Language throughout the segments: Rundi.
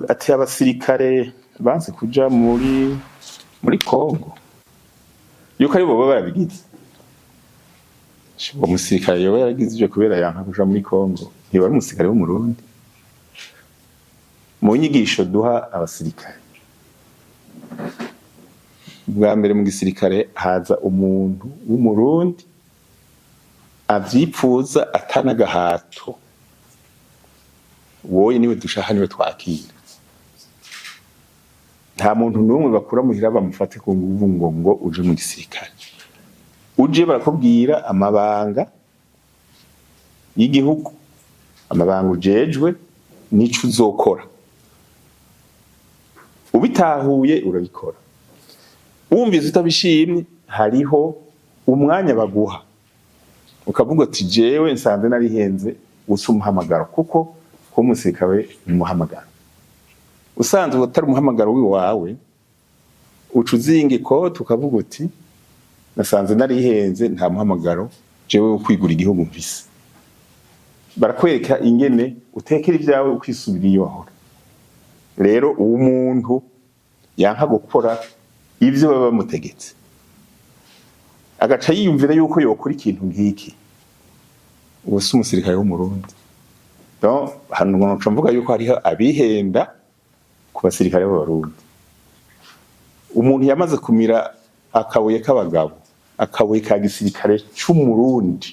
Ati abasirikare banse kuja muri Kongo, yuko ari bo baba barabigize. Uwo musirikare yoba yaragize ivyo kubera yanka kuja muri Kongo, ntiba ari umusirikare w'Umurundi. Mu nyigisho duha abasirikare, bwa mbere mu gisirikare haza umuntu w'Umurundi avyipfuza atanagahato, wowe niwe dushaka, niwe twakira. Nta muntu n'umwe bakura muhira bamufate ku nguvu ngo uje mu gisirikare. Uje barakubwira amabanga y'igihugu, amabanga ujejwe n'ico uzokora. Ubitahuye urabikora, wumvise utabishimye hariho umwanya baguha ukavuga ati: "Jewe nsanze narihenze." Usa umuhamagaro, kuko kuba umusirikare ni umuhamagaro. Usanzwe utari umuhamagaro w'iwawe, uca uzinga ikoti ukavuga uti: "Nasanze narihenze, nta muhamagaro jewe wo kwigura igihugu mfise." Barakwereka ingene utekera ibyawe, ukisubira iyo wahora. Rero uwo muntu yanka gukora ivyo baba bamutegetse, agaca yiyumvira yuko yokora ikintu nk'iki, uwo si umusirikare w'Umurundi. Donc hano nca mvuga yuko hariho abihenda ku basirikare b'Abarundi. Umuntu yamaze kumira akabuye k'abagabo, akabuye ka gisirikare c'Umurundi,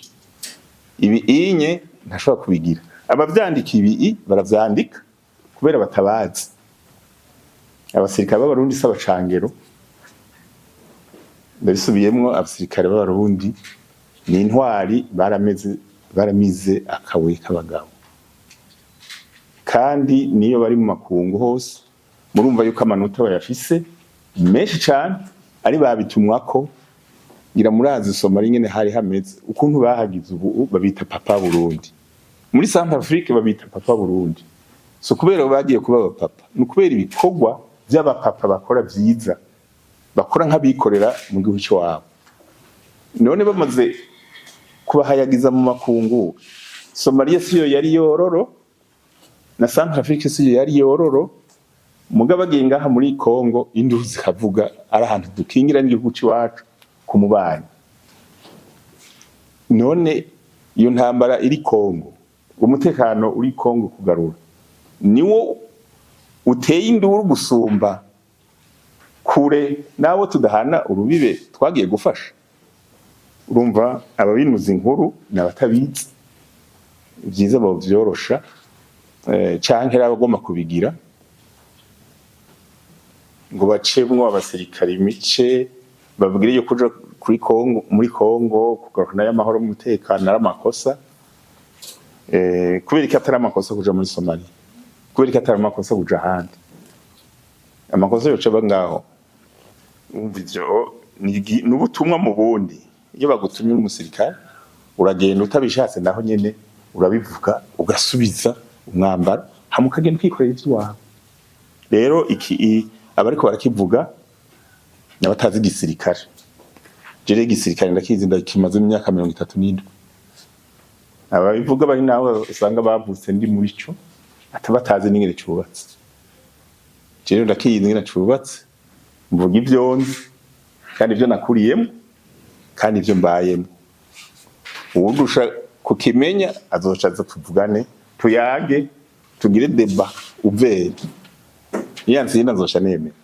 ibi inye ntashobora kubigira. Abavyandika ibi baravyandika kubera batabazi. Abasirikare b'Abarundi si abacangero, ndabisubiyemwo: abasirikare b'Abarundi ni intwari, barameze, baramize akabuye k'abagabo. Kandi niyo bari mu makungu hose, murumva yuko amanota bayafise menshi cane, ari babitumwako. Ngira murazi Somalia ingene hari hameze, ukuntu bahagize. Ubu babita Papa Burundi muri Centre Afrique, babita Papa Burundi. So kubera bagiye kuba abapapa, ni ukubera ibikorwa vy'abapapa bakora vyiza, bakora nk'abikorera mu gihugu c'iwabo. None bamaze kubahayagiza mu makungu, Somalia siyo yari yororo, na Centre Afrique siyo yari yororo. Mugabo bagiye ngaha muri Congo, induru zikavuga, ari ahantu dukingira n'igihugu c'iwacu ku mubanyi. None iyo ntambara iri Congo, umutekano uri Congo kugarura, niwo uteye induru gusumba kure n'abo tudahana urubibe twagiye gufasha. Urumva ababinuza inkuru ni abatabizi vyiza, bovyorosha canke abagomba kubigira ngo bacemwo abasirikare imice, babwire yuko kuja kuri Kongo, muri Kongo kugarukana y'amahoro n'umutekano ari amakosa. Kubera ko atari amakosa kuja muri Somalia, kubera ko atari amakosa kuja ahandi, amakosa yoca aba ngaho. Umva, ivyo ni ubutumwa mu bundi. Iyo bagutumye uri umusirikare, uragenda utabishatse, naho nyene urabivuga, ugasubiza umwambaro, hama ukagenda ukikorera ivy'iwawe. Rero iki abariko barakivuga n'abatazi igisirikare. Je rero igisirikare ndakizi, ndakimaze imyaka 37. Ababivuga bari nawe usanga bavutse ndi muri co, ata batazi n'ingene cubatse. Je rero ndakizi ingene cubatse, mvuga ivyo nzi kandi ivyo nakuriyemo kandi ivyo mbayemo. Uwundusha kukimenya azoca aza tuvugane, tuyage, tugire débat ouvert. Iyo yantsinda nzoca nemera.